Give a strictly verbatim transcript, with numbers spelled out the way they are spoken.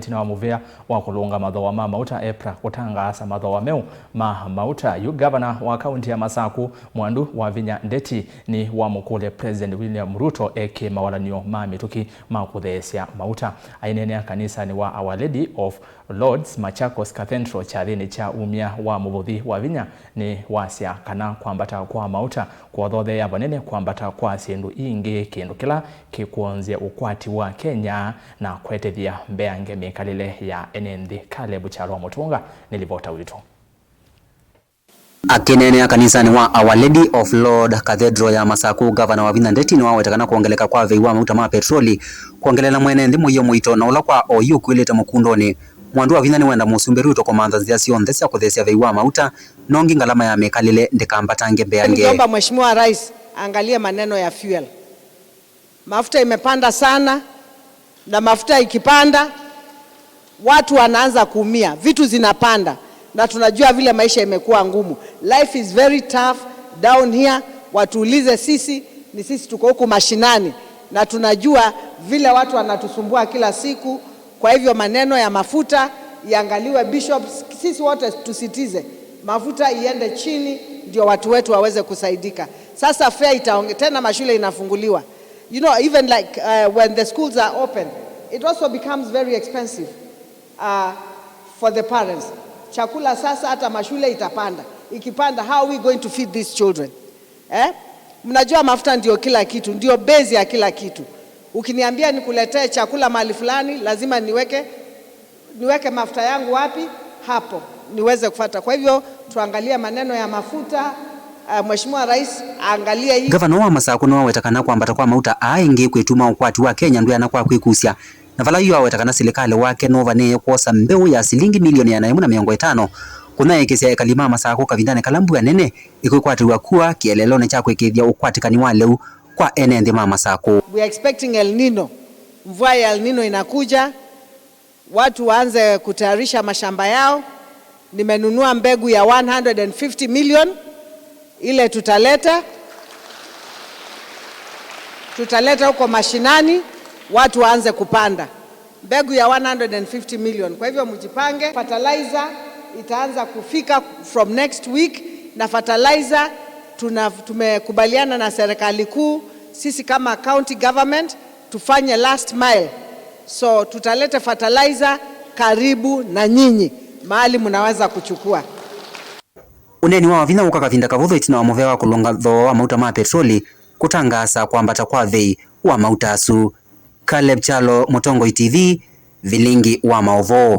Ĩtina wa mũvĩa wa kũlũnga mathooa ma mauta, EPRA kũtangaasa mathooa meũ ma mauta, yu ngavana wa kaunti ya Masaku, Mwandu Wavinya Ndeti, nĩwamũkũlya President William Ruto eke mawalany'o ma mĩtũkĩ ma kũtheesya mauta. Aineenea kanisanĩ wa Our Lady of Lords Machakos Cathedral kyathĩnĩ kya umya wa mũvũthi, Wavinya nĩwasya kana kwambata kwa mauta kwothotheea vanene kwambata kwa syĩndũ ingĩ, kĩndũ kĩla kĩkwonzya ũkwati wa Kenya na kũetethya mbeange mĩkalĩle ya ene nthĩ. Caleb Kyalo wa Mũtũnga nĩ livota witũ. Akĩneenea kanisanĩ wa Our Lady of Lord Cathedral ya Masaku, Ngavana Wavinya Ndeti nĩwaweta kana kwongeleka kwa vei wa mauta ma petroli kwongelela mwene nthĩ mũio mũito, na ũla kwa oyu ũkuĩlĩte mũkundũnĩ. Mwandu Wavinya nĩwenda Mũsumbĩ Ruto kũmantha nzĩa syonthe sya kũtheesya vei wa mauta, nongi ngalama ya mĩkalĩle ndĩkambatange mbeange. Ningeomba Mheshimiwa Rais aangalie maneno ya fuel. Mafuta imepanda sana, na mafuta ikipanda, watu wanaanza kuumia, vitu zinapanda, na tunajua vile maisha imekuwa ngumu. Life is very tough down here. Watuulize sisi, ni sisi tuko huku mashinani, na tunajua vile watu wanatusumbua kila siku. Kwa hivyo maneno ya mafuta iangaliwe, Bishop, sisi wote tusitize mafuta iende chini, ndio watu wetu waweze kusaidika. Sasa fare itaonge-, tena mashule inafunguliwa. You know, even like, uh, when the schools are open, it also becomes very expensive, uh, for the parents. Chakula sasa hata mashule itapanda. Ikipanda, how are we going to feed these children? Eh? Mnajua mafuta ndio kila kitu, ndio base ya kila kitu. Ukiniambia nikuletee chakula mahali fulani, lazima niweke, niweke mafuta yangu wapi? Hapo niweze kufuata. Kwa hivyo tuangalie maneno ya mafuta. Uh, Mheshimiwa Rais aangalie hii. Ngavana wa Masaku nĩwaweta kana kwambata kwa mauta aa ĩngĩ kwĩtuma ũkwati wa Kenya ndwĩana kwa kwĩkusya, na vala yu aweta kana silikalĩ wake nũvanĩĩe kwosa mbeũ ya silingi milioni ĩana ĩmwe na mĩongo ĩtano kũnyaĩĩkĩsya ekali ma Masaku kavindanĩ kala mbua nene ĩkwĩkwatĩw'a kua kĩeleelonĩ kya kũĩkĩĩthya ũkwatĩkani wa lĩu kwa ene nthĩ ma Masaku. We are expecting El Nino. Mvua ya El Nino inakuja. Watu waanze kutayarisha mashamba yao. Nimenunua mbegu ya one hundred and fifty million, ile tutaleta, tutaleta huko mashinani, watu waanze kupanda. Mbegu ya one hundred and fifty million. Kwa hivyo mjipange. Fertilizer itaanza kufika from next week, na fertilizer tuna-, tumekubaliana na serikali kuu, sisi kama county government, tufanye last mile. So tutaleta fertilizer karibu na nyinyi, mahali mnaweza kuchukua. Ũneeni wa Wavinya ũka kavinda kavũthũ ĩtina wa mũvea wa kũlũnga thooa wa mauta ma petroli kũtangaasa kwambata kwa vei wa mauta asu. Caleb Kyalo, Mũtongoi T V, Vilingi wa Maũvoo.